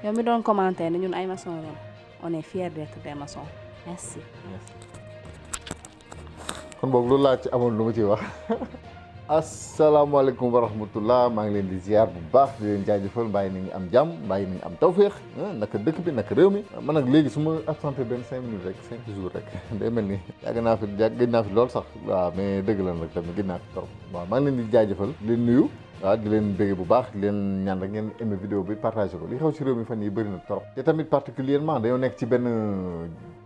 yow mi doon commenter ne ñun ay maçon lañ on est fiers d'être des maçons merci. kon boog loolu laa ci amoon lu ma ciy wax asalaamaaleykum wa rahmatullah maa ngi leen di ziar bu baax di leen jaajëfal mbàyyi nañu am jàmm mbàyyi nañu am tawféex naka dëkk bi naka réew mi man nag léegi su ma absenté benn 5 minutes rek 5 jours rek day mel ni gëj naa fi lool sax waaw mais dëgg la nag tamit gëj naa fi trop waaw maa ngi leen di jaajëfal di leen nuyu waaw di leen bëgg bu baax di leen ñaan rek ngeen aimé vidéo bi partagé ko li xew ci réew mi fan yi bëri na trop te tamit particulièrement dañoo nekk ci benn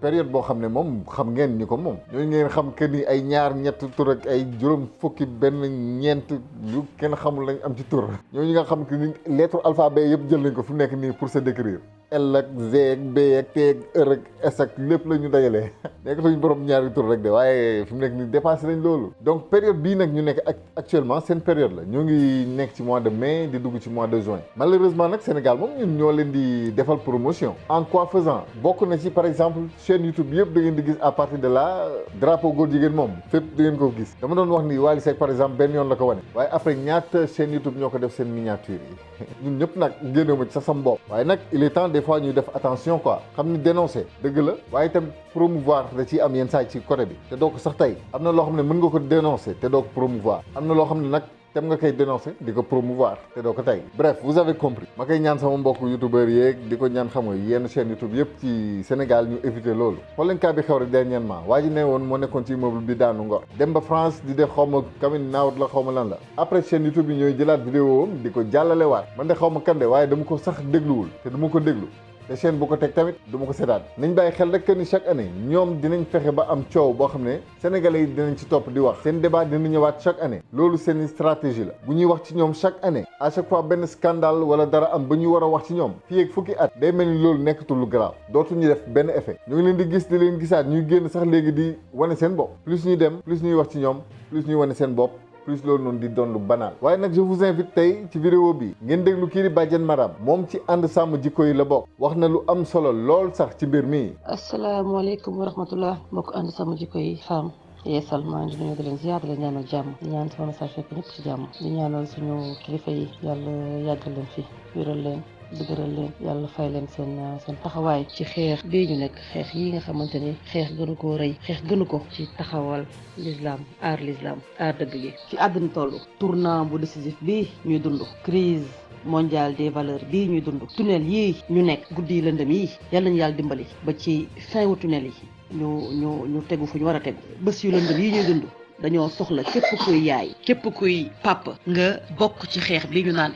période boo xam ne moom xam ngeen ñi ko moom ñooñu ngeen xam que ni ay ñaar ñett tur ak ay juróom fukki benn ñeent yu kenn xamul lañ am ci tur ñooñu nga xam que ni lettre alphabet yëpp jël nañ ko fi mu nekk nii pour se décrire L ak Z ak B ak T ak R ak S ak lépp la ñu dajalee nekkatuñu borom ñaari tur rek de waaye fi mu nekk nii dépassé nañ loolu donc période bii nag ñu nekk actuellement seen période la ñoo ngi nekk ci mois de mai di dugg ci mois de juin malheureusement nag Sénégal moom ñun ñoo leen di defal promotion en quoi faisant bokk na ci par exemple chaîne YouTube yëpp da ngeen di gis à partir de là drapeau góor jigéen moom fépp da ngeen ko gis dama doon wax ni Wally Seck par exemple benn yoon la ko wane waaye après ñaata chaîne YouTube ñoo ko def seen miniature yi ñun ñëpp nag génne ma ci sax sam bopp waaye nag il est temps des fois ñuy def attention quoi xam ni dénoncer dëgg la waaye itam promouvoir da ciy am yenn saa ci côté bi te doo ko sax tey am na loo xam ne mën nga ko dénoncer te doo ko promouvoir am na loo xam ne nag tem nga koy dénoncer di ko promouvoir te doo ko tey bref vous avez compris ma koy ñaan sama mbokk youtubeurs yeeg di ko ñaan xam nga yenn chaîne YouTube yëpp ci Sénégal ñu éviter loolu xool leen cas bi xew rek dernièrement waa ji ne woon moo nekkoon ci immeuble bi daanu Ngor dem ba France di def xaw ma kamin naawut la xaw ma lan la après chaîne YouTube yi ñooy jëlaat vidéo am di ko jàllalewaat man de xaw ma kan de waaye dama ko sax dégluwul te dama ko déglu te chaîne bu ko teg tamit du ma ko seetaan nañ bàyyi xel rek que ni chaque année ñoom dinañ fexe ba am coow boo xam ne sénégalais yi dinañ ci topp di wax seen débat dina ñëwaat chaque année loolu seen stratégie la bu ñuy wax ci ñoom chaque année à chaque fois benn scandale wala dara am ba ñu war a wax ci ñoom fii ak fukki at day mel ni loolu nekkatul lu grave dootuñu def benn effet ñu ngi leen di gis di leen gisaat ñuy génn sax léegi di wane seen bopp plus ñuy dem plus ñuy wax ci ñoom plus ñuy wane seen bopp plus loolu noonu di doon lu banal waaye nag je vous invite tey ci vidéo bi ngeen déglu kii di Badiane Maram moom ci ànd sàmm jikko yi la bokk wax na lu am solo lool sax ci mbir mi. asalaamaaleykum wa rahmatullah mbokk ànd sàmm jikko yi femme yeesal maa ngi nuyu di leen ziar di leen ñaanal jàmm di ñaan sama message fekk ñëpp ci jàmm di ñaanal suñu kilifa yi yàlla yàggal leen fi wéral leen dëgëral leen yàlla fay leen seen taxawaay ci xeex bii ñu nekk xeex yi nga xamante ni xeex gënu koo rëy xeex gënu ko ci taxawal l'islam aar dëgg gi ci àdduna toll tournant bu décisif bii ñuy dund crise mondiale des valeurs bii ñuy dund tunnel yii ñu nekk guddi yi lëndëm yii yàlla nañu yàlla dimbali ba ci fin wu tunnel yi ñu tegu fu ñu war a tegu bés yu lëndëm yii ñuy dund dañoo soxla képp kuy yaay képp kuy papa nga bokk ci xeex bi ñu naan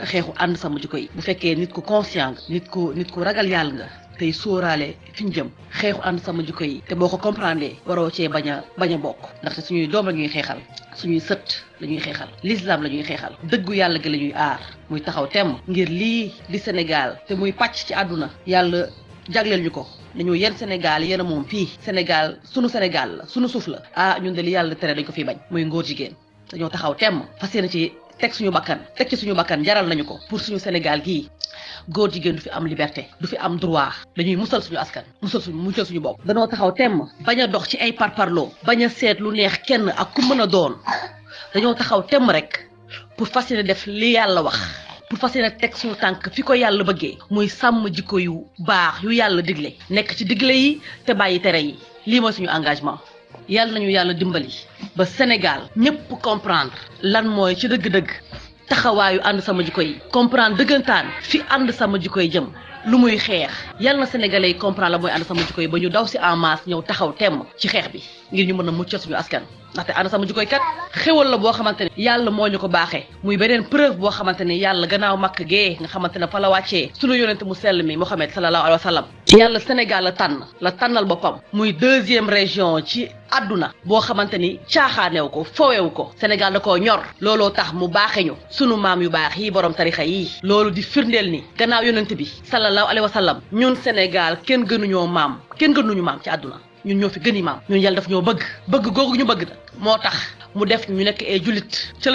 xeexu ànd sama jikko yi bu fekkee nit ku conscient nga nit ku ragal yàlla nga tey sóoraale fi ñu jëm xeexu ànd sama jikko yi te boo ko comprendre waroo cee bañ a bokk ndaxte suñuy doom la ñuy xeexal suñuy sët la ñuy xeexal l'islam la ñuy xeexal dëggu yàlla gi la ñuy aar muy taxaw temm ngir lii di Sénégal te muy pàcc ci àdduna yàlla jagleel ñu ko dañoo yéen Sénégal yéen a moom fii Sénégal sunu Sénégal la sunu suuf la ñun de li yàlla tere dañ ko fiy bañ muy ngóor jigéen dañoo taxaw temm fas yéene ci teg ci suñu bakkan jaral nañu ko pour suñu Sénégal gii góor jigéen du fi am liberté du fi am droit dañuy musal suñu askan musal suñu bopp dañoo taxaw temm bañ a dox ci ay parparloo bañ a seet lu neex kenn ak ku mën a doon dañoo taxaw temm rek pour fas yéene def li yàlla wax pour fas yéene teg suñu tànk fi ko yàlla bëggee muy sàmm jikko yu baax yu yàlla digle nekk ci digle yi te bàyyi tere yi lii mooy suñu engagement yàlla nañu yàlla dimbali ba Sénégal ñëpp comprendre lan mooy ci dëgg-dëgg taxawaayu ànd sama jikko yi comprendre dëggantaan fi ànd sama jikko yi jëm lu muy xeex yàlla na sénégalais yi comprendre la mooy ànd sama jikko yi ba ñu daw si en masse ñëw taxaw temm ci xeex bi ngir ñu mën a muccal suñu askan ndaxte ànd sama jikko yi kat xéwal la boo xamante ne yàlla moo ñu ko baaxee muy beneen preuve boo xamante ne yàlla gannaaw màkk gee nga xamante ne fa la wàccee suñu yonente mu sell mi Muhammad sallallahu alayhi wa sallam yàlla Sénégal la tànnal boppam muy 2e région ci àdduna boo xamante ni caaxaanew ko fowewu ko Sénégal da koo ñor looloo tax mu baaxee ñu sunu maam yu baax yi borom tarixa yi loolu di firndeel ni gannaaw yonent bi sallallahu alayhi wa sallam ñun Sénégal kenn gënuñu maam ci àdduna ñun ñoo fi gëni maam ñun yàlla daf ñoo bëgg googu ñu bëgg nag moo tax mu def ñu nekk ay jullit ca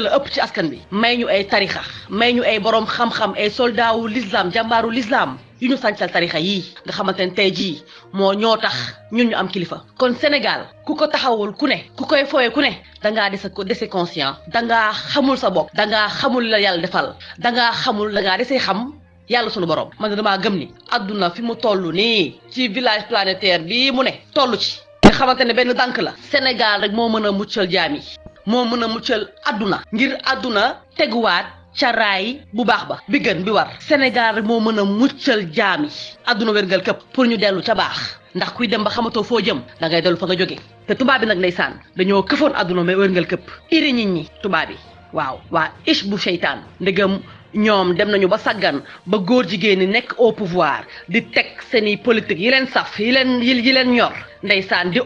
la ëpp ci askan bi may ñu ay tarixa may ñu ay borom xam-xam ay soldat wu l'islam jàmbaaru l'islam yu ñu sàncal tarixa yii nga xamante ne tey jii moo ñoo tax ñun ñu am kilifa kon Sénégal ku ko taxawul ku ne ku koy fooye ku ne dangaa dese conscient dangaa xamul sa bopp dangaa xamul la yàlla defal dangaa xamul dangaa dese xam yàlla sunu borom man damaa gëm ni adduna fi mu toll nii ci village planétaire bii mu ne toll ci nga xamante ne benn dànk la Sénégal rek moo mën a muccal jaam yi moo mën a muccal adduna ngir adduna teguwaat ca raay bu baax ba bi gën bi war Sénégal rek moo mën a muccal jaam yi adduna wérngal këpp pour ñu dellu ca baax ndax kuy dem ba xamatoo foo jëm da ngay dellu fa nga jóge te tubaab bi nag ndeysaan dañoo këfoon adduna mais wérngal këpp iri nit ñi tubaab yi waaw waa ish bu seytaan ndegam ñoom dem nañu ba saggan ba góor jigéen ñi nekk au pouvoir di teg seeni politique yi leen saf yi leen ñor ndeysaan di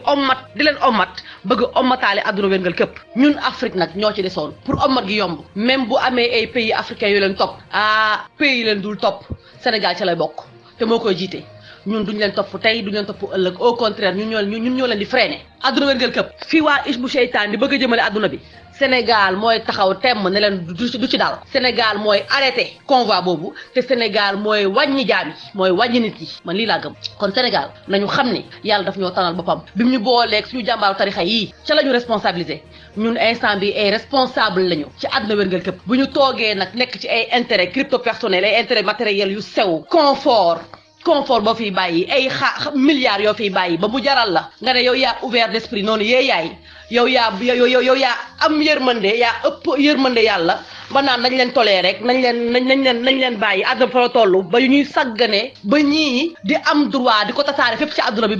leen ommat bëgg ommataale adduna wérngal këpp ñun Afrique nag ñoo ci desoon pour ommat gi yomb même bu amee ay pays africains yu leen topp pays yi leen dul topp Sénégal ca lay bokk te moo koy jiite ñun duñ leen topp tey duñ leen topp ëllëg au contraire ñun ñoo leen di freiner adduna wérngal këpp fii waa ish bu seytaan di bëgg a jëmale adduna bi Sénégal mooy taxaw temm ne leen du ci dal Sénégal mooy arrêté convoi boobu te Sénégal mooy wàññi jaam yi mooy wàññi nit yi man lii laa gëm kon Sénégal nañu xam ne yàlla daf ñoo tanal boppam bi mu ñu booleeg suñu jàmbaaru tarixa yii ca la ñu responsabilisé ñun instant bi ay responsable lañu ci àdduna wérngal këpp bu ñu toogee nag nekk ci ay intérêt crypto personnel ay intérêt matériel yu sew confort boo fiy bàyyi ay milliards yoo fiy bàyyi ba mu jaral la nga ne yow yaa ouvert d'esprit noonu yaay yow yaa am yërmande yaa ëpp yërmande yàlla ba naan nañ leen tolee rek nañ leen bàyyi àdduna fa la toll ba ñuy saggane ba ñii di am droit di ko tasaare fépp ci àdduna bi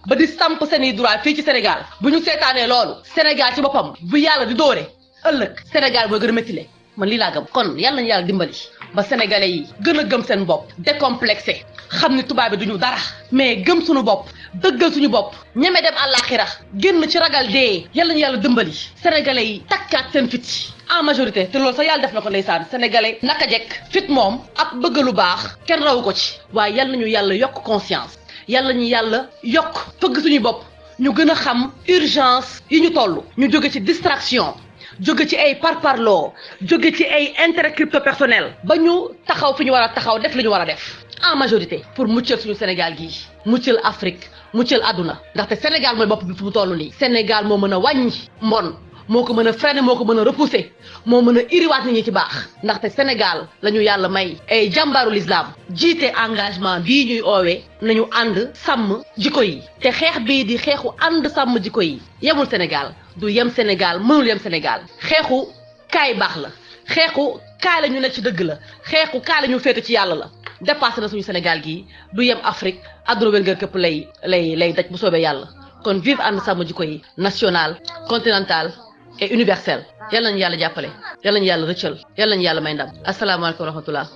ba di samp seeni droit fii ci Sénégal bu ñu seetaanee loolu Sénégal ci boppam bu yàlla di dóore ëllëg Sénégal mooy gën a méttile man lii laa gëm kon yàlla nañu yàlla dimbali ba sénégalais yi gën a gëm seen bopp décomplexé xam ni tubaab bi duñu dara mais gëm suñu bopp dëggal suñu bopp ñeme dem àllaaxira génn ci ragal dee yàlla nañu yàlla dimbali sénégalais yi takkaat seen fit en majorité te loolu sax yàlla def na ko ndeysaan sénégalais naka jekk fit moom ak bëgg lu baax kenn rawu ko ci waaye yàlla nañu yàlla yokk conscience yàlla ñu yàlla yokk fëgg suñu bopp ñu gën a xam urgence yi ñu toll ñu jóge ci distraction jóge ci ay parparloo jóge ci ay intérêt crypto personnel ba ñu taxaw fi ñu war a taxaw def li ñu war a def en majorité pour muccal suñu Sénégal gii muccal Afrique muccal àdduna ndaxte Sénégal mooy bopp bi fu mu toll nii Sénégal moo mën a wàññi mbon moo ko mën a freiner moo ko mën a repousser moo mën a iriwaat nit ñi ci baax ndaxte Sénégal la ñu yàlla may ay jàmbaaru l'islam jiite engagement bii ñuy oowee nañu ànd sàmm jikko yi te xeex bii di xeexu ànd sàmm jikko yi yemul Sénégal du yem Sénégal mënul yem Sénégal xeexu kaay baax la xeexu kaay la ñu nekk ci dëgg la xeexu kaay la ñu féete ci yàlla la dépassé na suñu Sénégal gii du yem Afrique àdduna wérngal këpp lay daj bu soobee yàlla kon vive ànd sàmm jikko yi national continental et universel yàlla nañu yàlla jàppale yàlla nañu yàlla rëccal yàlla nañu yàlla may ndam asalaamaaleykum wa rahmatullah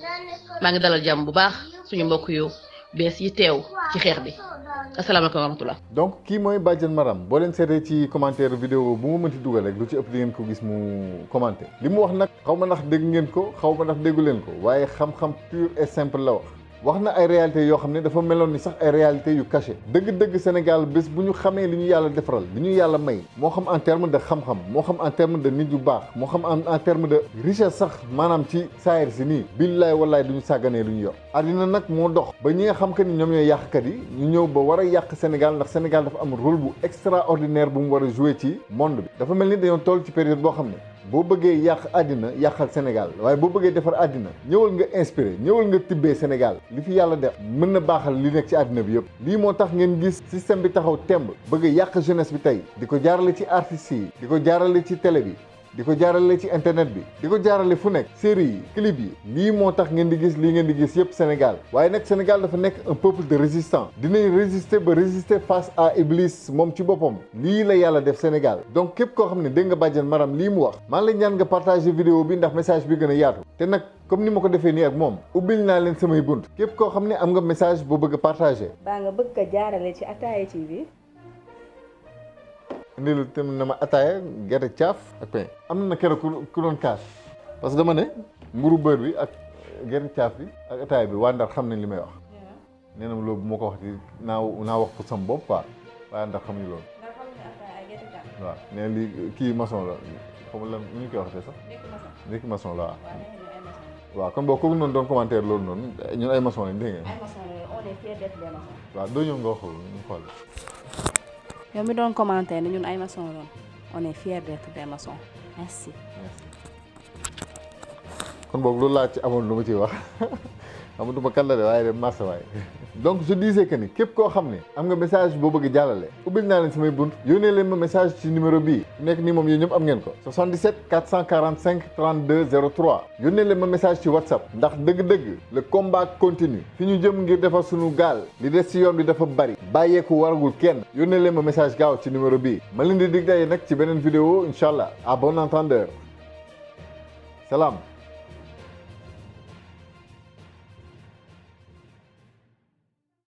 maa ngi dalal jàmm bu baax suñu mbokk yu bees yi teew ci xeex bi asalaamaaleykum wa rahmatullah donc kii mooy Badiane Maram boo leen seetee ci commentaire vidéo bu ma mënti dugal rek lu ci ëpp di ngeen ko gis mu commenté li mu wax nag xaw ma ndax dégg ngeen ko xaw ma ndax déggu leen ko waaye xam-xam pur et simple la wax na ay réalités yoo xam ne dafa meloon ni sax ay réalités yu caché dëgg-dëgg Sénégal bés bu ñu xamee li ñu yàlla defaral li ñu yàlla may moo xam en terme de xam-xam moo xam en terme de nit yu baax moo xam en terme de richesse sax maanaam ci saayir si nii billaay wallaay du ñu sàgganee lu ñu yor àddina nag moo dox ba ñi nga xam que ni ñoom ñooy yàqkat yi ñu ñëw ba war a yàq Sénégal ndax Sénégal dafa am rôle bu extraordinaire bu mu war a jouer ci monde bi dafa mel ni dañoo toll ci période boo xam ne boo bëggee yàq àddina yàqal Sénégal waaye boo bëggee defar àddina ñëwal nga inspiré ñëwal nga tibbee Sénégal li fi yàlla def mën na baaxal li nekk ci àddina bi yëpp lii moo tax ngeen gis système bi taxaw temb bëgg yàq jeunesse bi tey di ko jaarale ci artistes yi di ko jaarale ci télé bi di ko jaarale ci internet bi di ko jaarale fu nekk série yi clip yi lii moo tax ngeen di gis lii ngeen di gis yëpp Sénégal waaye nag Sénégal dafa nekk un peuple de résistant dinañ résister ba résister face à Iblis moom ci boppam lii la yàlla def Sénégal donc képp koo xam ne dégg nga Badiane Maram lii mu wax maa ngi la ñaan nga partager vidéo bi ndax message bi gën a yaatu te nag comme ni ma ko defee nii ak moom ubbil naa leen samay bunt képp koo xam ne am nga message boo bëgg a partager baa nga bëgg ko jaarale ci Ataaya TV ndilu tamit na ma ataaya gerte caaf ak pain am na keroog ku doon kaas parce que dama ne mburu bër bi ak gerte caaf bi ak ataaya bi waa Ndar xam nañ li may wax nee na ma loolu bu ma ko wax di naa wax pour sama bopp quoi waa Ndar xamuñu loolu waaw nee na li kii maçon la xamu lan nu ñu koy waxatee sax ndekki maçon la waaw kon boo kooku noonu doon commentaire loolu noonu ñun ay maçon lañ dégg ngeen waaw doo ñëw nga wax ñu xool yow mi doon commenter ne ñun ay maçon loon on est fiers d'être des maçons merci kon boog loolu laa ci amoon lu ma ciy wax xamatuma kan la de waaye de massa waay donc je disais que ni képp koo xam ne am nga message boo bëgg jàllale ubbil naa leen samay bunt yónnee leen ma message ci numéro bii nekk nii moom yéen ñëpp am ngeen ko 77 445 32 03 yónnee leen ma message ci WhatsApp ndax dëgg-dëgg le combat continue fi ñu jëm ngir defar sunu gaal li des ci yoon bi dafa bari bàyyeeku waragul kenn yónnee leen ma message gaaw ci numéro bii ma leen di dig daje nag ci beneen vidéo incha allah à bon entendeur salaam